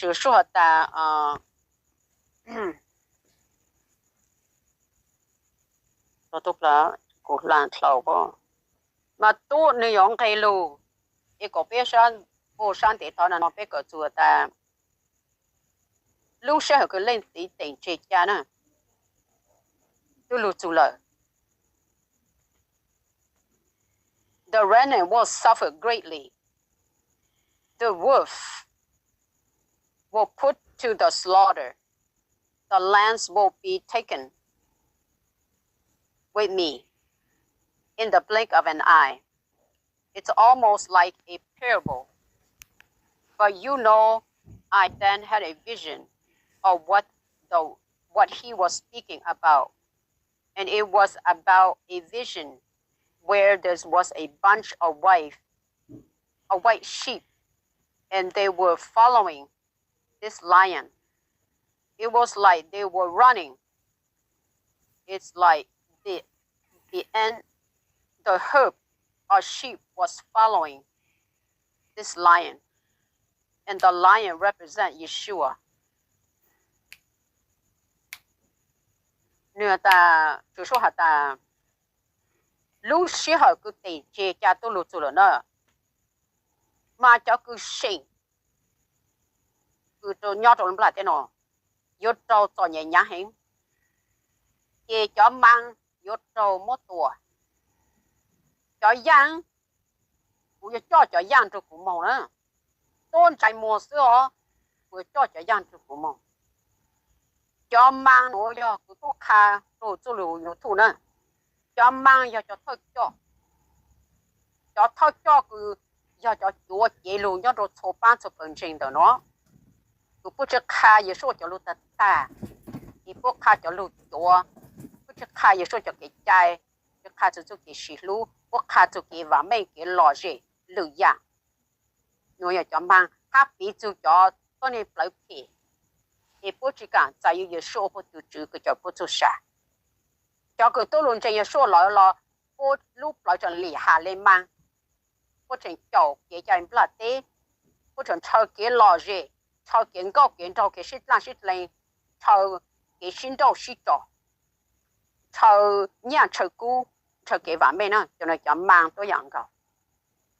Tswv Suaj has tas, kuv hla dlhau, mas tub nws yuav nqe lug, es kom peb sab, ua sab ntev tod no peb kawm txug tas lub sij hawm kws leej txiv teem tseg ca na, twb lug txug lawm. The remnant will suffer greatly. The wolf will put to the slaughter. The lambs will be taken with me in the blink of an eye. It's almost like a parable. But you know, I then had a vision of what the what he was speaking about. And it was about a vision where there was a bunch of white, of white sheep, and they were following this lion. It was like they were running. It's like the the end the herd of sheep was following this lion. And the lion represent Yeshua. Nws tas, Tswv Suaj has tas, lub sij hawm kws teem tseg ca tub lug txug lawm na, mas cov kws seem kws nyob rau lub nplaj teb no yuav raug txom nyem hnyav heev, ces cov maa yuav raug muab tua. Cov yaaj, kuv yuav coj cov yaaj nrug kuv moog na, tuab ntsais muag xwb os, kuv yuav coj cov yaaj nrug kuv moog. Cov maa nuav yog kws tuaj qha rua txuj lug YouTube na. Cov maa yog cov thawj coj, cov thawj coj kws yog cov cuav cev lug nyob rua txhua paab txhua pawg ntseeg ntawm no. Kws puab tsi qha Yeshua cov lug tag tag, es puab qha cov lug cuav, puab tsi qha Yeshua cov kev cai, tsi qha txug txuj kev sib hlub, puab qha txug kev vaam meej kev lom zem lwm yaam. Nuav yog cov maa, hab piv txug cov tuab neeg plawv phem, es puab tsi kaam txais yuav Yeshua ua puag tug Tswv kws cawm puab txuj sa. Cov kws tub lug ntseeg Yeshua lawm los puab lub plawv tseem lim has le maa, puab tseem caum kev cai nplaj teb, puab tseem ntshaw kev lom zem, ntshaw kev nkauj kev nraug, kev sib dlaaj sib dleeg, ntshaw kev sib nrauj sib tso, ntshaw nyaj ntshaw kub, ntshaw kev vaam meej na. Cov nuav cov maa tuab yaam nkaus,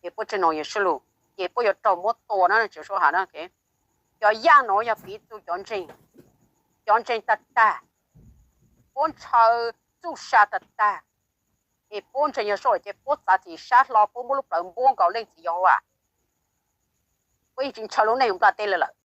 es puab tsi noog Yeshua lug, ces puab yuav raug muab tua na, Tswv Suaj has na. Cov yaaj nuav yog piv txug cov ntseeg, cov ntseeg tag tag, puab ntshaw txuj sa tag tag, es puab ntseeg Yeshua ces puab txav txim sab hlo, puab muab lub plawv npuab nkaus Leej Txiv Yehauvas, puab yeej tsi ntshaw lub neej nplaj teb le lawm.